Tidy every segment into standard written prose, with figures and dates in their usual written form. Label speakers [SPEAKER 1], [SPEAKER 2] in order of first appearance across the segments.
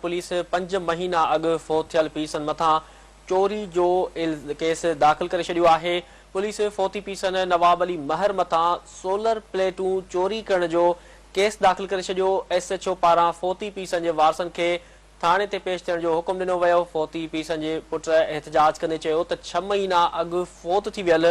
[SPEAKER 1] Police پنج مهينا اڳ فوت ٿيل پيرسن مٿان چوري جو ڪيس داخل ڪري ڇڏيو آهي. پوليس فوتي پيرسن نواب علي مهر مٿان سولر پليٽون چوري ڪرڻ جو ڪيس داخل ڪري ڇڏيو. ايس ايڇ او پاران فوتي پيرسن جي وارثن کي ٿاڻي تي پيش ٿيڻ جو حڪم ڏنو ويو. فوتي پيرسن جي پٽ احتجاج ڪندي چيو ته ڇهه مهينا اڳ فوت ٿي ويل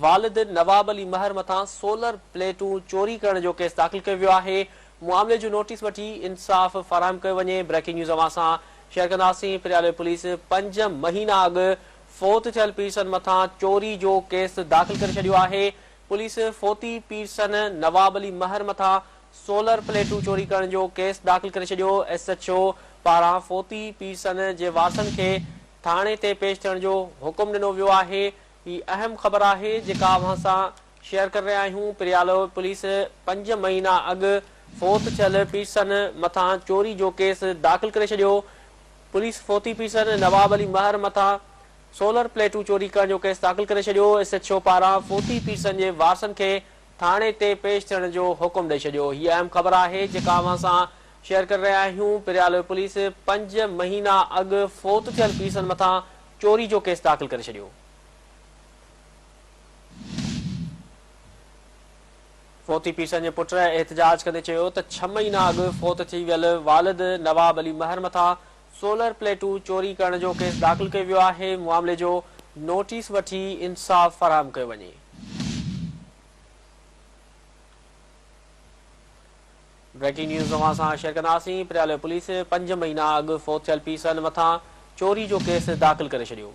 [SPEAKER 1] والد نواب علي مهر مٿان سولر پليٽون چوري ڪرڻ جو ڪيس داخل ڪيو ويو آهي. معاملي جو نوٽيس وٺي انصاف فراهم ڪيو وڃي. بريڪنگ نيوز اوهان سان شيئر ڪنداسين. پريالوء پوليس پنج مهينا اڳ فوت ٿيل پيرسن مٿان چوري جو ڪيس داخل ڪري ڇڏيو آهي. پوليس فوتي پيرسن نواب علي مهر مٿان سولر پليٽون چوري ڪرڻ جو ڪيس داخل ڪري ڇڏيو. ايس ايڇ او پاران فوتي پيرسن جي وارثن کي ٿاڻي تي پيش ٿيڻ جو حڪم ڏنو ويو آهي. هي اهم خبر آهي جيڪا اوهان سان شيئر ڪري رهيا آهيون. پريالو پوليس پنج مهينا اڳ فوت ٿيل پيرسن مٿان چوري جو ڪيس داخل ڪري ڇڏيو. پوليس فوتي پيرسن نواب علي مهر مٿان سولر پليٽون چوري ڪرڻ جو ڪيس داخل ڪري ڇڏيو. ايس ايڇ او پاران فوتي پيرسن جي وارثن کي ٿاڻي تي پيش ٿيڻ جو حڪم ڏئي ڇڏيو. هي اهم خبر آهي جيڪا اوهان سان شيئر ڪري رهيا آهيون. پريالو پوليس پنج مهينا اڳ فوت ٿيل پيرسن مٿان چوري جو ڪيس داخل ڪري ڇڏيو. فوتي پيرسن جي پٽ احتجاج ڪندي چيو ته ڇهه مهينا اڳ فوت ٿي ويل والد نواب علي مهر مٿان سولر پليٽون چوري ڪرڻ جو ڪيس داخل ڪيو ويو آهي، معاملي جو نوٽيس وٺي انصاف فراهم ڪيو وڃي. بريڪنگ نيوز اوهان سان شيئر ڪنداسين، پريالوء پوليس پنج مهينا اڳ فوت ٿيل پيرسن مٿان چوري جو ڪيس داخل ڪري ڇڏيو.